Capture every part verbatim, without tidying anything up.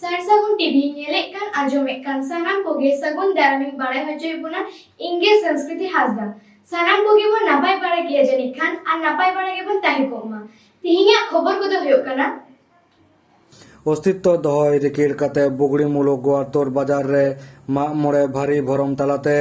ᱥᱟᱨ ᱥᱟᱹᱜᱩᱱ ᱴᱤᱵᱷᱤ ᱧᱮᱞᱮᱫ ᱠᱟᱱ, ᱟᱸᱡᱚᱢᱮᱫ ᱠᱟᱱ ᱥᱟᱱᱟᱢ ᱠᱚᱜᱮ ᱥᱟᱹᱜᱩᱱ ᱫᱟᱨᱟᱢᱤᱧ ᱵᱟᱲᱟᱭ ᱦᱚᱪᱚᱭᱮᱫ ᱵᱚᱱᱟ᱾ ᱤᱧ ᱜᱮ ᱥᱚᱝᱥᱠᱨᱤᱛᱤ ᱦᱟᱸᱥᱫᱟ᱾ ᱥᱟᱱᱟᱢ ᱠᱚᱜᱮ ᱵᱚᱱ ᱱᱟᱯᱟᱭ ᱵᱟᱲᱟ ᱜᱮᱭᱟ ᱡᱟᱹᱱᱤᱡ ᱠᱷᱟᱱ, ᱟᱨ ᱱᱟᱯᱟᱭ ᱵᱟᱲᱟ ᱜᱮᱵᱚᱱ ᱛᱟᱦᱮᱸ ᱠᱚᱜ ᱢᱟ᱾ ᱛᱮᱦᱮᱧᱟᱜ ᱠᱷᱚᱵᱚᱨ ᱠᱚᱫᱚ ᱦᱩᱭᱩᱜ ᱠᱟᱱᱟ, ᱚᱥᱛᱤᱛᱛᱚ ᱫᱚᱦᱚᱭ ᱨᱤᱠᱤᱲ ᱠᱟᱛᱮ ᱵᱩᱜᱲᱤ ᱢᱩᱞᱩᱠ ᱜᱳᱣᱟᱨᱛᱳᱨ ᱵᱟᱡᱟᱨ ᱨᱮ ᱢᱟᱜ ᱢᱚᱬᱮ ᱵᱷᱟᱹᱨᱤ ᱵᱷᱚᱨᱚᱢ ᱛᱟᱞᱟᱛᱮ᱾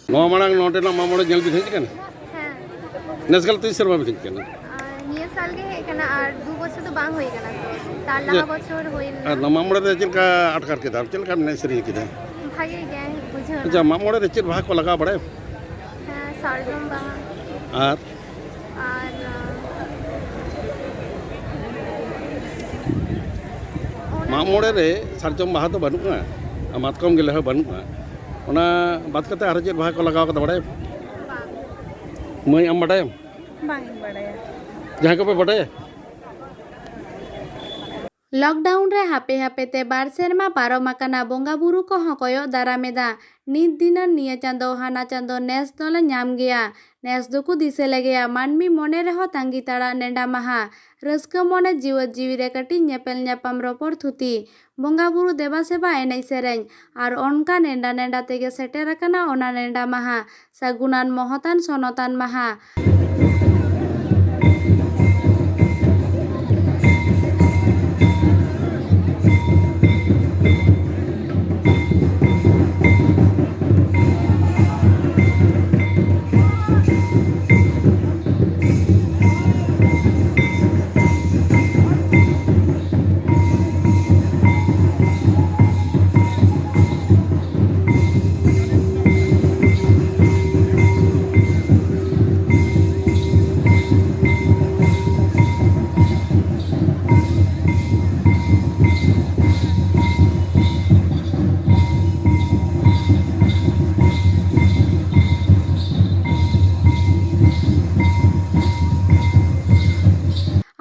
ᱱᱚᱣᱟ ᱢᱟᱲᱟᱝ ᱱᱚᱰᱮᱱᱟᱜ ᱢᱟᱜ ᱢᱚᱬᱮ ᱧᱮᱞ ᱵᱤᱱ ᱦᱮᱡ ᱟᱠᱟᱱᱟ? ᱦᱮᱸ᱾ ᱱᱮᱥ ᱜᱮᱞ ᱛᱤᱥ ᱥᱮᱨᱢᱟ ᱵᱤᱱ ᱦᱮᱡ ᱟᱠᱟᱱᱟ? ᱟᱨ ᱱᱤᱭᱟᱹ ᱥᱟᱞ ᱜᱮ ᱦᱮᱡ ᱟᱠᱟᱱᱟ, ᱟᱨ ᱫᱩ ᱵᱚᱪᱷᱚᱨ ᱫᱚ ᱵᱟᱝ ᱦᱩᱭ ᱟᱠᱟᱱᱟ ᱛᱚ᱾ ᱛᱟᱨ ᱞᱟᱦᱟ ᱡᱮ, ᱵᱚᱪᱷᱚᱨ ᱦᱩᱭ ᱞᱮᱱᱟ᱾ ᱟᱨ ᱱᱚᱣᱟ ᱢᱟᱜ ᱢᱚᱬᱮ ᱨᱮ ᱪᱮᱫ ᱞᱮᱠᱟ ᱟᱴᱠᱟᱨ ᱠᱮᱫᱟ? ᱪᱮᱫ ᱞᱮᱠᱟ ᱵᱤᱱ ᱮᱱᱮᱡ ᱥᱮᱨᱮᱧ ᱠᱮᱫᱟ? ᱵᱷᱟᱜᱮ ᱜᱮ ᱵᱩᱡᱷᱟᱹᱣ ᱮᱱᱟ᱾ ᱟᱪᱪᱷᱟ, ᱢᱟᱜ ᱢᱚᱬᱮ ᱨᱮ ᱪᱮᱫ ᱵᱟᱦᱟ ᱠᱚ ᱞᱟᱜᱟᱣ ᱵᱟᱲᱟᱭᱟ? ᱦᱮᱸ, ᱥᱟᱨᱡᱚᱢ ᱵᱟᱦᱟ᱾ ᱟᱨ? ᱟᱨ, ᱟᱸ, ᱢᱟᱜ ᱢᱚᱬᱮ ᱨᱮ ᱥᱟᱨᱡᱚᱢ ᱵᱟᱦᱟ ᱫᱚ ᱵᱟᱹᱱᱩᱜᱼᱟ, ᱟᱨ ᱢᱟᱛᱠᱚᱢ ᱜᱮᱞᱮ ᱦᱚᱸ ᱵᱟᱹᱱᱩᱜᱼᱟ᱾ ᱚᱱᱟ ᱵᱟᱫ ᱠᱟᱛᱮ ᱟᱨᱦᱚᱸ ᱪᱮᱫ ᱵᱟᱦᱟ ᱠᱚ ᱞᱟᱜᱟᱣ ᱠᱟᱫᱟ ᱵᱟᱲᱟᱭᱟᱢ? ᱵᱟᱝ᱾ ᱢᱟᱹᱭ, ᱟᱢ ᱵᱟᱰᱟᱭᱟᱢ? ᱵᱟᱝ ᱤᱧ ᱵᱟᱰᱟᱭᱟ᱾ ᱡᱟᱦᱟᱸᱭ ᱠᱚᱯᱮ ᱵᱟᱰᱟᱭᱟ? ᱞᱚᱠᱰᱟᱣᱩᱱ ᱨᱮ ᱦᱟᱯᱮ ᱦᱟᱯᱮ ᱛᱮ ᱵᱟᱨ ᱥᱮᱨᱢᱟ ᱯᱟᱨᱚᱢ ᱟᱠᱟᱱᱟ, ᱵᱚᱸᱜᱟ ᱵᱩᱨᱩ ᱠᱚᱦᱚᱸ ᱠᱚᱭᱚᱜ ᱫᱟᱨᱟᱢ ᱮᱫᱟ᱾ ᱱᱤᱛ ᱫᱷᱤᱱᱟᱹᱱ ᱱᱤᱭᱟᱹ ᱪᱟᱸᱫᱚ ᱦᱟᱱᱟ ᱪᱟᱸᱫᱚ ᱱᱮᱥ ᱫᱚᱞᱮ ᱧᱟᱢ ᱜᱮᱭᱟ, ᱱᱮᱥ ᱫᱚᱠᱚ ᱫᱤᱥᱟᱹ ᱞᱮᱜᱮᱭᱟ᱾ ᱢᱟᱹᱱᱢᱤ ᱢᱚᱱᱮ ᱨᱮᱦᱚᱸ ᱛᱟᱺᱜᱤ ᱛᱟᱲᱟᱜ ᱱᱮᱰᱟ ᱢᱟᱦᱟ, ᱨᱟᱹᱥᱠᱟᱹ ᱢᱚᱱᱮ ᱡᱤᱣᱟᱹᱫ ᱡᱤᱣᱤ ᱨᱮ ᱠᱟᱹᱴᱤᱡ ᱧᱮᱯᱮᱞ ᱧᱟᱯᱟᱢ ᱨᱚᱯᱚᱲ ᱛᱷᱩᱛᱤ, ᱵᱚᱸᱜᱟ ᱵᱩᱨᱩ ᱫᱮᱵᱟ ᱥᱮᱵᱟ ᱮᱱᱮᱡ ᱥᱮᱨᱮᱧ, ᱟᱨ ᱚᱱᱠᱟ ᱱᱮᱰᱟ ᱱᱮᱰᱟ ᱛᱮᱜᱮ ᱥᱮᱴᱮᱨ ᱟᱠᱟᱱᱟ ᱚᱱᱟ ᱱᱮᱰᱟ ᱢᱟᱦᱟ᱾ ᱥᱟᱹᱜᱩᱱᱟᱱ ᱢᱚᱦᱚᱛᱟᱱ ᱥᱚᱱᱚᱛᱟᱱ ᱢᱟᱦᱟ᱾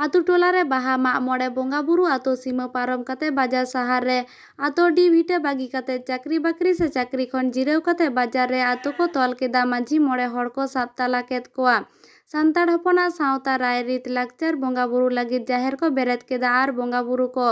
ᱟᱛᱳ ᱴᱚᱞᱟ ᱨᱮ ᱵᱟᱦᱟ, ᱢᱟᱜ ᱢᱚᱬᱮ, ᱵᱚᱸᱜᱟ ᱵᱩᱨᱩ, ᱟᱛᱳ ᱥᱤᱢᱟᱹ ᱯᱟᱨᱚᱢ ᱠᱟᱛᱮ ᱵᱟᱡᱟᱨ ᱥᱟᱦᱟᱨ ᱨᱮ, ᱟᱛᱳ ᱰᱤ ᱵᱷᱤᱴᱟᱹ ᱵᱟᱹᱜᱤ ᱠᱟᱛᱮ, ᱪᱟᱹᱠᱨᱤ ᱵᱟᱹᱠᱨᱤ ᱥᱮ ᱪᱟᱹᱠᱨᱤ ᱠᱷᱚᱱ ᱡᱤᱨᱟᱹᱣ ᱠᱟᱛᱮ ᱵᱟᱡᱟᱨ ᱨᱮ ᱟᱛᱳ ᱠᱚ ᱛᱚᱞ ᱠᱮᱫᱟ᱾ ᱢᱟᱹᱡᱷᱤ ᱢᱚᱬᱮ ᱦᱚᱲ ᱠᱚ ᱥᱟᱵ ᱛᱟᱞᱟ ᱠᱮᱫ ᱠᱚᱣᱟ᱾ ᱥᱟᱱᱛᱟᱲ ᱦᱚᱯᱚᱱᱟᱜ ᱥᱟᱶᱛᱟ, ᱨᱟᱭᱨᱤᱛ, ᱞᱟᱠᱪᱟᱨ, ᱵᱚᱸᱜᱟ ᱵᱩᱨᱩ ᱞᱟᱹᱜᱤᱫ ᱡᱟᱦᱮᱨ ᱠᱚ ᱵᱮᱨᱮᱫ ᱠᱮᱫᱟ ᱟᱨ ᱵᱚᱸᱜᱟ ᱵᱩᱨᱩ ᱠᱚ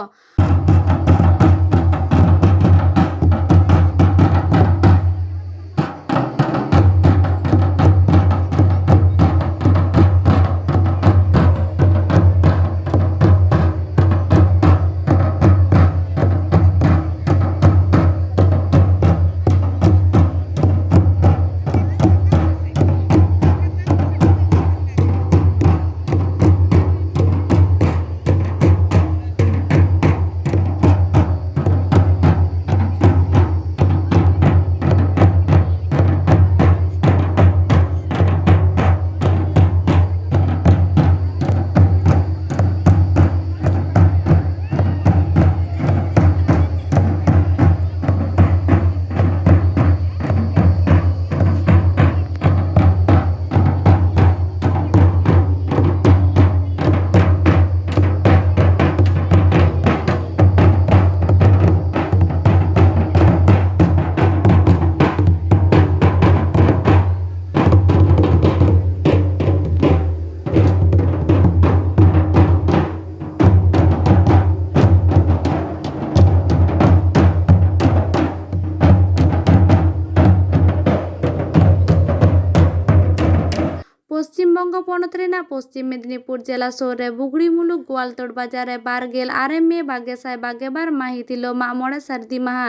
ᱵᱚᱝᱜᱚ ᱯᱚᱱᱚᱛ ᱨᱮᱱᱟᱜ ᱯᱚᱥᱪᱤᱢ ᱢᱮᱫᱽᱱᱤᱯᱩᱨ ᱡᱮᱞᱟ ᱥᱩᱨ ᱨᱮ ᱵᱩᱜᱽᱲᱤ ᱢᱩᱞᱩᱠ ᱜᱳᱣᱟᱞᱛᱳᱲ ᱵᱟᱡᱟᱨ ᱨᱮ ᱵᱟᱨ ᱜᱮᱞ ᱟᱨᱮ ᱢᱮ ᱵᱟᱜᱮ ᱥᱟᱭ ᱵᱟᱜᱮ ᱵᱟᱨ ᱢᱟᱹᱦᱤᱛ ᱦᱤᱞᱳᱜ ᱢᱟᱜ ᱢᱚᱬᱮ ᱥᱟᱹᱨᱫᱤ ᱢᱟᱦᱟ᱾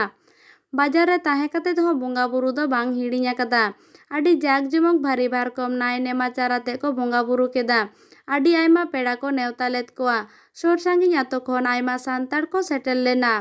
ᱵᱟᱡᱟᱨ ᱨᱮ ᱛᱟᱦᱮᱸ ᱠᱟᱛᱮ ᱦᱚᱸ ᱵᱚᱸᱜᱟ ᱵᱩᱨᱩ ᱫᱚ ᱵᱟᱝ ᱦᱤᱲᱤᱧ ᱟᱠᱟᱫᱟ᱾ ᱟᱹᱰᱤ ᱡᱟᱠ ᱡᱚᱢᱚᱠ ᱵᱷᱟᱹᱨᱤ ᱵᱷᱟᱨᱠᱚᱢ ᱱᱟᱭ ᱱᱮᱢᱟᱪᱟᱨ ᱟᱛᱮ ᱠᱚ ᱵᱚᱸᱜᱟ ᱵᱩᱨᱩ ᱠᱮᱫᱟ᱾ ᱟᱹᱰᱤ ᱟᱭᱢᱟ ᱯᱮᱲᱟ ᱠᱚ ᱱᱮᱣᱛᱟ ᱞᱮᱫ ᱠᱚᱣᱟ᱾ ᱥᱩᱨ ᱥᱟᱺᱜᱤᱧ ᱟᱛᱳ ᱠᱷᱚᱱ ᱟᱭᱢᱟ ᱥᱟᱱᱛᱟᱲ ᱠᱚ ᱥᱮᱴᱮᱨ ᱞᱮᱱᱟ᱾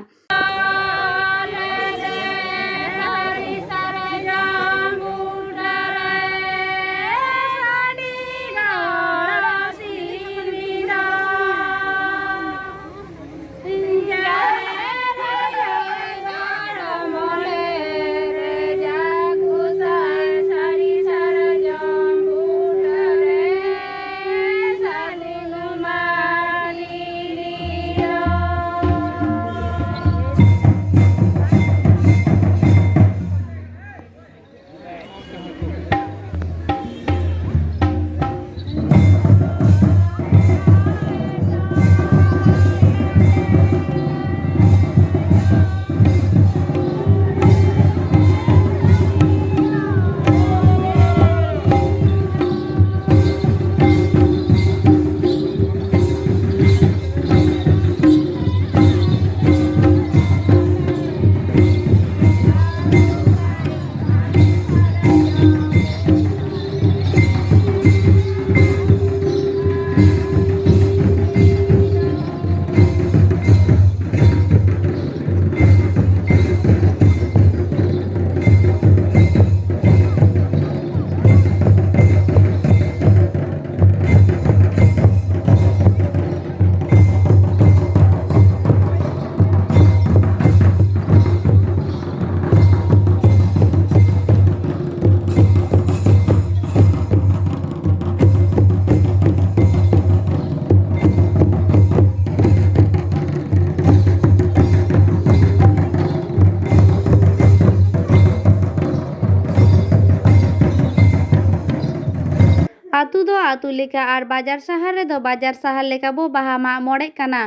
ᱟᱹᱛᱩ ᱫᱚ ᱟᱹᱛᱩ ᱞᱮᱠᱟ ᱟᱨ ᱵᱟᱡᱟᱨ ᱥᱟᱦᱟᱨ ᱨᱮᱫᱚ ᱵᱟᱡᱟᱨ ᱥᱟᱦᱟᱨ ᱞᱮᱠᱟ ᱵᱚ ᱵᱟᱦᱟ ᱢᱟᱜ ᱢᱚᱬᱮᱜ ᱠᱟᱱᱟ᱾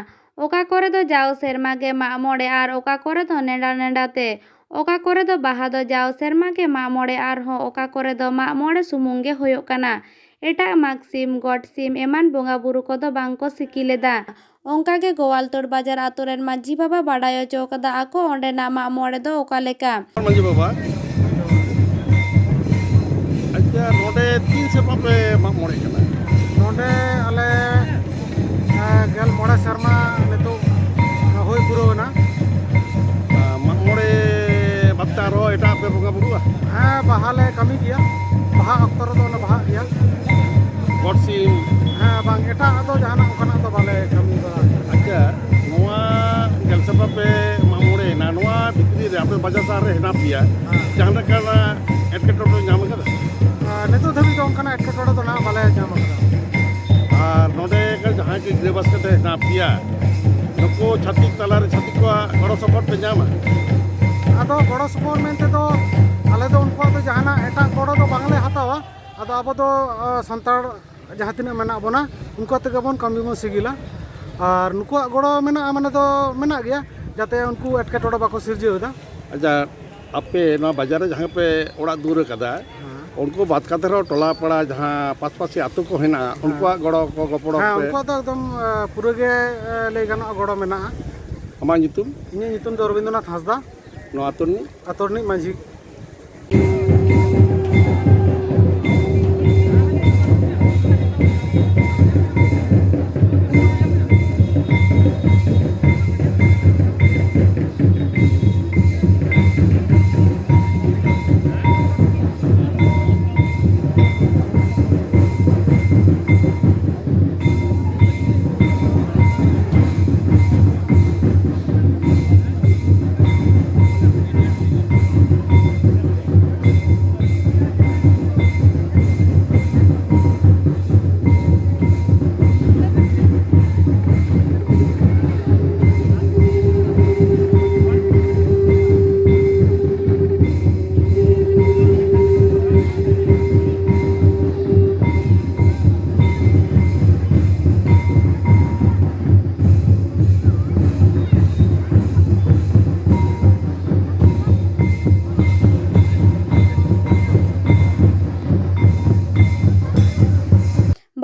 ᱚᱠᱟ ᱠᱚᱨᱮ ᱫᱚ ᱡᱟᱣ ᱥᱮᱨᱢᱟ ᱜᱮ ᱢᱟᱜ ᱢᱚᱬᱮ ᱟᱨ ᱚᱠᱟ ᱠᱚᱨᱮ ᱫᱚ ᱱᱮᱰᱟ ᱱᱮᱰᱟ ᱛᱮ᱾ ᱚᱠᱟ ᱠᱚᱨᱮ ᱫᱚ ᱵᱟᱦᱟ ᱫᱚ ᱡᱟᱣ ᱥᱮᱨᱢᱟ ᱜᱮ ᱢᱟᱜ ᱢᱚᱬᱮ, ᱟᱨᱦᱚᱸ ᱚᱠᱟ ᱠᱚᱨᱮ ᱫᱚ ᱢᱟᱜ ᱢᱚᱬᱮ ᱥᱩᱢᱩᱝ ᱜᱮ ᱦᱩᱭᱩᱜ ᱠᱟᱱᱟ᱾ ᱮᱴᱟᱜ ᱢᱟᱜᱽ ᱥᱤᱢ, ᱜᱚᱴ ᱥᱤᱢ ᱮᱢᱟᱱ ᱵᱚᱸᱜᱟ ᱵᱩᱨᱩ ᱠᱚᱫᱚ ᱵᱟᱝ ᱠᱚ ᱥᱤᱠᱤ ᱞᱮᱫᱟ᱾ ᱚᱱᱠᱟ ᱜᱮ ᱜᱳᱣᱟᱞᱛᱳᱲ ᱵᱟᱡᱟᱨ ᱟᱛᱳ ᱨᱮᱱ ᱢᱟᱹᱡᱷᱤ ᱵᱟᱵᱟ ᱵᱟᱰᱟᱭ ᱦᱚᱪᱚ ᱠᱟᱫᱟ ᱟᱠᱚ ᱚᱸᱰᱮᱱᱟᱜ ᱢᱟᱜ ᱢᱚᱬᱮ ᱫᱚ ᱚᱠᱟ ᱞᱮᱠᱟ᱾ ᱢᱟᱹᱡᱷᱤ ᱵᱟᱵᱟ, ᱟᱪᱪᱷᱟ, ᱱᱚᱰᱮ ᱛᱤᱱ ᱥᱮᱨᱢᱟ ᱯᱮ ᱢᱟᱜ ᱢᱚᱬᱮ ᱠᱟᱱᱟ? ᱱᱚᱰᱮ ᱟᱞᱮ, ᱮᱸ, ᱜᱮᱞ ᱢᱚᱬᱮ ᱥᱮᱨᱢᱟ ᱱᱤᱛᱚᱜ ᱦᱩᱭ ᱯᱩᱨᱟᱹᱣ ᱮᱱᱟ᱾ ᱟᱨ ᱢᱟᱜ ᱢᱚᱬᱮ ᱵᱟᱫ ᱛᱮ ᱟᱨᱦᱚᱸ ᱮᱴᱟᱜ ᱯᱮ ᱵᱚᱸᱜᱟ ᱵᱩᱨᱩᱜᱼᱟ? ᱦᱮᱸ, ᱵᱟᱦᱟ ᱞᱮ ᱠᱟᱹᱢᱤ ᱜᱮᱭᱟ, ᱵᱟᱦᱟ ᱚᱠᱛᱚ ᱨᱮᱫᱚ ᱞᱮ ᱵᱟᱦᱟᱜ ᱜᱮᱭᱟ᱾ ᱜᱚᱴ ᱥᱤᱢ? ᱦᱮᱸ, ᱵᱟᱝ, ᱮᱴᱟᱜ ᱫᱚ ᱡᱟᱦᱟᱱᱟᱜ ᱚᱱᱠᱟᱱᱟᱜ ᱫᱚ ᱵᱟᱞᱮ ᱠᱟᱹᱢᱤ ᱵᱟᱲᱟ ᱟᱠᱟᱫᱟ᱾ ᱟᱪᱪᱷᱟ, ᱱᱚᱣᱟ ᱜᱮᱞ ᱥᱮᱨᱢᱟ ᱯᱮ ᱢᱟᱜ ᱢᱚᱬᱮᱭᱮᱱᱟ, ᱱᱚᱣᱟ ᱵᱷᱤᱛᱨᱤ ᱨᱮ ᱟᱯᱮ ᱵᱟᱡᱟᱨ ᱥᱟᱦᱟᱨ ᱨᱮ ᱦᱮᱱᱟᱜ ᱯᱮᱭᱟ, ᱦᱮᱸ᱾ ᱡᱟᱦᱟᱸ ᱞᱮᱠᱟᱱᱟᱜ ᱮᱴᱠᱮᱴᱚᱬᱮ ᱧᱟᱢ ᱟᱠᱟᱫᱟ? ᱟᱨ ᱱᱤᱛᱚᱜ ᱫᱷᱟᱹᱵᱤᱡ ᱫᱚ ᱚᱱᱠᱟᱱᱟᱜ ᱮᱴᱠᱮᱴᱚᱬᱮ ᱫᱚ ᱱᱟᱦᱟᱜ ᱵᱟᱞᱮ ᱧᱟᱢ ᱟᱠᱟᱫᱟ᱾ ᱟᱨ ᱱᱚᱰᱮ ᱡᱟᱦᱟᱸᱭ ᱜᱮ ᱜᱤᱨᱟᱹᱵᱟᱥ ᱠᱟᱛᱮ ᱦᱮᱱᱟᱜ ᱯᱮᱭᱟ, ᱱᱩᱠᱩ ᱪᱷᱟᱹᱛᱤᱠ ᱛᱟᱞᱟᱨᱮ ᱪᱷᱟᱹᱛᱤᱠ ᱠᱚᱣᱟᱜ ᱜᱚᱲᱚ ᱥᱚᱯᱚᱦᱚᱫ ᱯᱮ ᱧᱟᱢᱟ? ᱟᱫᱚ ᱜᱚᱲᱚ ᱥᱚᱯᱚᱦᱚᱫ ᱢᱮᱱᱛᱮ ᱫᱚ ᱟᱞᱮ ᱫᱚ ᱩᱱᱠᱩᱣᱟᱜ ᱫᱚ ᱡᱟᱦᱟᱱᱟᱜ ᱮᱴᱟᱜ ᱜᱚᱲᱚ ᱫᱚ ᱵᱟᱝᱞᱮ ᱦᱟᱛᱟᱣᱟ᱾ ᱟᱫᱚ ᱟᱵᱚ ᱫᱚ, ᱟ, ᱥᱟᱱᱛᱟᱲ ᱡᱟᱦᱟᱸ ᱛᱤᱱᱟᱹᱜ ᱢᱮᱱᱟᱜ ᱵᱚᱱᱟ, ᱩᱱᱠᱩ ᱟᱛᱮ ᱜᱮᱵᱚᱱ ᱠᱟᱹᱢᱤ ᱵᱚᱱ ᱥᱤᱜᱤᱞᱟ᱾ ᱟᱨ ᱱᱩᱠᱩᱣᱟᱜ ᱜᱚᱲᱚ ᱢᱮᱱᱟᱜᱼᱟ, ᱢᱟᱱᱮ ᱫᱚ ᱢᱮᱱᱟᱜ ᱜᱮᱭᱟ, ᱡᱟᱛᱮ ᱩᱱᱠᱩ ᱮᱴᱠᱮᱴᱚᱬᱮ ᱵᱟᱠᱚ ᱥᱤᱨᱡᱟᱹᱣ ᱮᱫᱟ᱾ ᱟᱪᱪᱷᱟ, ᱟᱯᱮ ᱱᱚᱣᱟ ᱵᱟᱡᱟᱨ ᱨᱮ ᱡᱟᱦᱟᱸ ᱯᱮ ᱚᱲᱟᱜ ᱫᱩᱣᱟᱹᱨ ᱟᱠᱟᱫᱟ, ᱦᱮᱸ᱾ ᱩᱱᱠᱩ ᱵᱟᱫ ᱠᱟᱛᱮ ᱨᱮᱦᱚᱸ ᱴᱚᱞᱟ ᱯᱟᱲᱟ ᱡᱟᱦᱟᱸ ᱯᱟᱥᱯᱟᱥᱤ ᱟᱹᱛᱩ ᱠᱚ ᱦᱮᱱᱟᱜᱼᱟ, ᱦᱮᱸ᱾ ᱩᱱᱠᱩᱣᱟᱜ ᱜᱚᱲᱚ ᱠᱚ ᱜᱚᱯᱚᱲᱚ ᱦᱮᱸ, ᱯᱮ? ᱩᱱᱠᱩᱣᱟᱜ ᱫᱚ ᱮᱠᱫᱚᱢ, ᱮ, ᱯᱩᱨᱟᱹ ᱜᱮ, ᱮ, ᱞᱟᱹᱭ ᱜᱟᱱᱚᱜᱼᱟ, ᱜᱚᱲᱚ ᱢᱮᱱᱟᱜᱼᱟ᱾ ᱟᱢᱟᱜ ᱧᱩᱛᱩᱢ? ᱤᱧᱟᱹᱜ ᱧᱩᱛᱩᱢ ᱫᱚ ᱨᱚᱵᱤᱱᱫᱨᱚᱱᱟᱛᱷ ᱦᱟᱸᱥᱫᱟ᱾ ᱱᱚᱣᱟ ᱟᱹᱛᱩ ᱨᱤᱱᱤᱡ? ᱟᱹᱛᱩ ᱨᱤᱱᱤᱡ ᱢᱟᱹᱡᱷᱤ᱾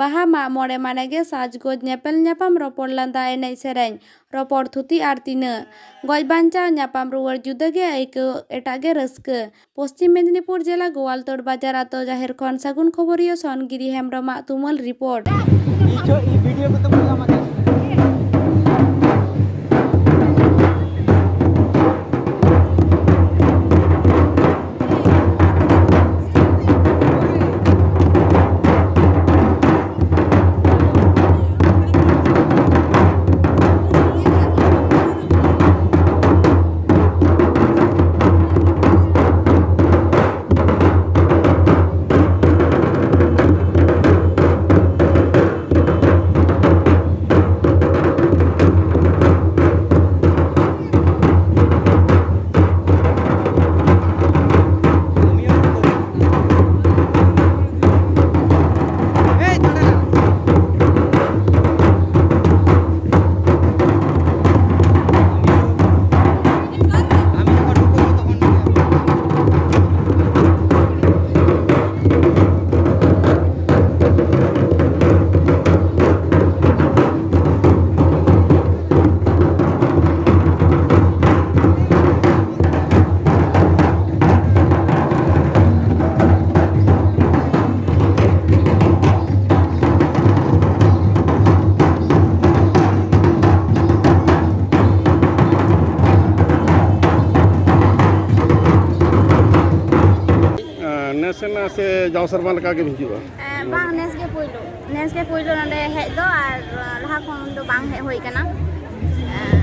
ᱵᱟᱦᱟ ᱢᱟᱜ ᱢᱚᱬᱮ ᱢᱟᱱᱮ ᱜᱮ ᱥᱟᱡᱽᱜᱚᱡᱽ, ᱧᱮᱯᱮᱞ ᱧᱟᱯᱟᱢ, ᱨᱚᱯᱚᱲ ᱞᱟᱸᱫᱟ, ᱮᱱᱮᱡ ᱥᱮᱨᱮᱧ, ᱨᱚᱯᱚᱲ ᱛᱷᱩᱛᱤ ᱟᱨ ᱛᱤᱱᱟᱹᱜ᱾ ᱜᱚᱡ ᱵᱟᱧᱪᱟᱣ, ᱧᱟᱯᱟᱢ ᱨᱩᱣᱟᱹᱲ, ᱡᱩᱫᱟᱹ ᱜᱮ ᱟᱹᱭᱠᱟᱹᱣ, ᱮᱴᱟᱜ ᱜᱮ ᱨᱟᱹᱥᱠᱟᱹ᱾ ᱯᱚᱥᱪᱤᱢ ᱢᱮᱫᱤᱱᱤᱯᱩᱨ ᱡᱮᱞᱟ ᱜᱳᱣᱟᱞᱛᱳᱲ ᱵᱟᱡᱟᱨ ᱟᱛᱳ ᱡᱟᱦᱮᱨ ᱠᱷᱚᱱ ᱥᱟᱹᱜᱩᱱ ᱠᱷᱚᱵᱚᱨᱤᱭᱟᱹ ᱥᱚᱱᱜᱤᱨᱤ ᱦᱮᱢᱵᱨᱚᱢᱟᱜ ᱛᱩᱢᱟᱹᱞ ᱨᱤᱯᱳᱨᱴ᱾ ᱱᱮᱥ ᱨᱮᱱᱟᱜ ᱥᱮ ᱡᱟᱣ ᱥᱮᱨᱢᱟ ᱞᱮᱠᱟ ᱜᱮᱢ ᱦᱤᱡᱩᱜᱼᱟ? ᱮᱸ, ᱵᱟᱝ, ᱱᱮᱥ ᱜᱮ ᱯᱩᱭᱞᱩ᱾ ᱱᱮᱥ ᱜᱮ ᱯᱩᱭᱞᱩ ᱱᱚᱰᱮ ᱦᱮᱡ ᱫᱚ, ᱟᱨ ᱞᱟᱦᱟ ᱠᱷᱚᱱ ᱫᱚ ᱵᱟᱝ ᱦᱮᱡ ᱦᱩᱭ ᱠᱟᱱᱟ᱾ ᱮᱸ,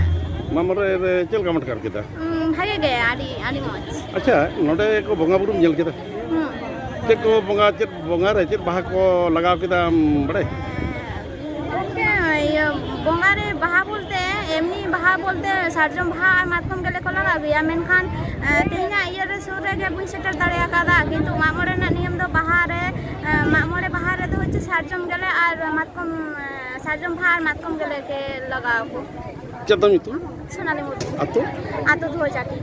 ᱢᱟᱜ ᱢᱚᱬᱮ ᱨᱮ ᱪᱮᱫ ᱞᱮᱠᱟᱢ ᱟᱴᱠᱟᱨ ᱠᱮᱫᱟ? ᱩᱸ, ᱵᱷᱟᱜᱮ ᱜᱮ, ᱟᱹᱰᱤ, ᱟᱹᱰᱤ ᱢᱚᱡᱽ᱾ ᱟᱪᱪᱷᱟ, ᱱᱚᱰᱮ ᱠᱚ ᱵᱚᱸᱜᱟ ᱵᱩᱨᱩᱢ ᱧᱮᱞ ᱠᱮᱫᱟ? ᱦᱩᱸ᱾ ᱪᱮᱫ ᱠᱚ ᱵᱚᱸᱜᱟ, ᱪᱮᱫ ᱵᱚᱸᱜᱟ ᱨᱮ ᱪᱮᱫ ᱵᱟᱦᱟ ᱠᱚ ᱞᱟᱜᱟᱣ ᱠᱮᱫᱟᱢ ᱵᱟᱲᱟᱭ? ᱜᱚᱢᱠᱮ, ᱤᱭᱟᱹ, ᱵᱚᱸᱜᱟ ᱨᱮ ᱵᱟᱦᱟ ᱵᱚᱞᱛᱮ, ᱮᱢᱱᱤ ᱵᱟᱦᱟ ᱵᱚᱞᱛᱮ ᱥᱟᱨᱡᱚᱢ ᱵᱟᱦᱟ ᱟᱨ ᱢᱟᱛᱠᱚᱢ ᱜᱮᱞᱮ ᱠᱚ ᱞᱟᱜᱟᱣ ᱜᱮᱭᱟ, ᱢᱮᱱᱠᱷᱟᱱ, ᱮᱸ, ᱛᱮᱦᱮᱧᱟᱜ ᱤᱭᱟᱹ ᱨᱮ ᱥᱩᱨ ᱨᱮᱜᱮ ᱵᱟᱹᱧ ᱥᱮᱴᱮᱨ ᱫᱟᱲᱮ ᱟᱠᱟᱫᱟ, ᱠᱤᱱᱛᱩ ᱢᱟᱜ ᱢᱚᱬᱮ ᱨᱮᱱᱟᱜ ᱱᱤᱭᱚᱢ ᱫᱚ ᱵᱟᱦᱟ ᱨᱮ, ᱮᱸ, ᱢᱟᱜ ᱢᱚᱬᱮ ᱵᱟᱦᱟ ᱨᱮᱫᱚ ᱦᱚᱪᱪᱷᱮ ᱥᱟᱨᱡᱚᱢ ᱜᱮᱞᱮ ᱟᱨ ᱢᱟᱛᱠᱚᱢ, ᱮᱸ, ᱥᱟᱨᱡᱚᱢ ᱵᱟᱦᱟ ᱟᱨ ᱢᱟᱛᱠᱚᱢ ᱜᱮᱞᱮ ᱜᱮ ᱞᱟᱜᱟᱣ ᱟᱠᱚ᱾ ᱪᱮᱫ ᱛᱟᱢ ᱧᱩᱛᱩᱢ? ᱥᱳᱱᱟᱞᱤ ᱢᱩᱨᱢᱩ᱾ ᱟᱹᱛᱩ? ᱟᱹᱛᱩ ᱫᱷᱳᱡᱟᱴᱤ᱾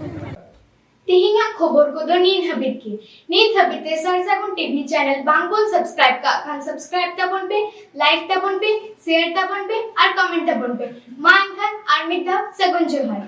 ᱛᱮᱦᱮᱧᱟᱜ ᱠᱷᱚᱵᱚᱨ ᱠᱚᱫᱚ ᱱᱤᱱ ᱦᱟᱹᱵᱤᱡ ᱜᱮ᱾ ᱱᱤᱛ ᱦᱟᱹᱵᱤᱡ ᱛᱮ ᱥᱟᱨ ᱥᱟᱹᱜᱩᱱ ᱴᱤᱵᱷᱤ ᱪᱮᱱᱮᱞ ᱵᱟᱝ ᱵᱚᱱ ᱥᱟᱵᱥᱠᱨᱟᱭᱤᱵ ᱠᱟᱜ ᱠᱷᱟᱱ ᱥᱟᱵᱥᱠᱨᱟᱭᱤᱵ ᱛᱟᱵᱚᱱ ᱯᱮ, ᱞᱟᱭᱤᱠ ᱛᱟᱵᱚᱱ ᱯᱮ, ᱥᱮᱭᱟᱨ ᱛᱟᱵᱚᱱ ᱯᱮ ᱟᱨ ᱠᱚᱢᱮᱱᱴ ᱛᱟᱵᱚᱱ ᱯᱮ᱾ ᱢᱟ ᱮᱱᱠᱷᱟᱱ ᱟᱨ ᱢᱤᱫ ᱫᱷᱟᱣ ᱥᱟᱹᱜᱩᱱ ᱡᱚᱦᱟᱨ᱾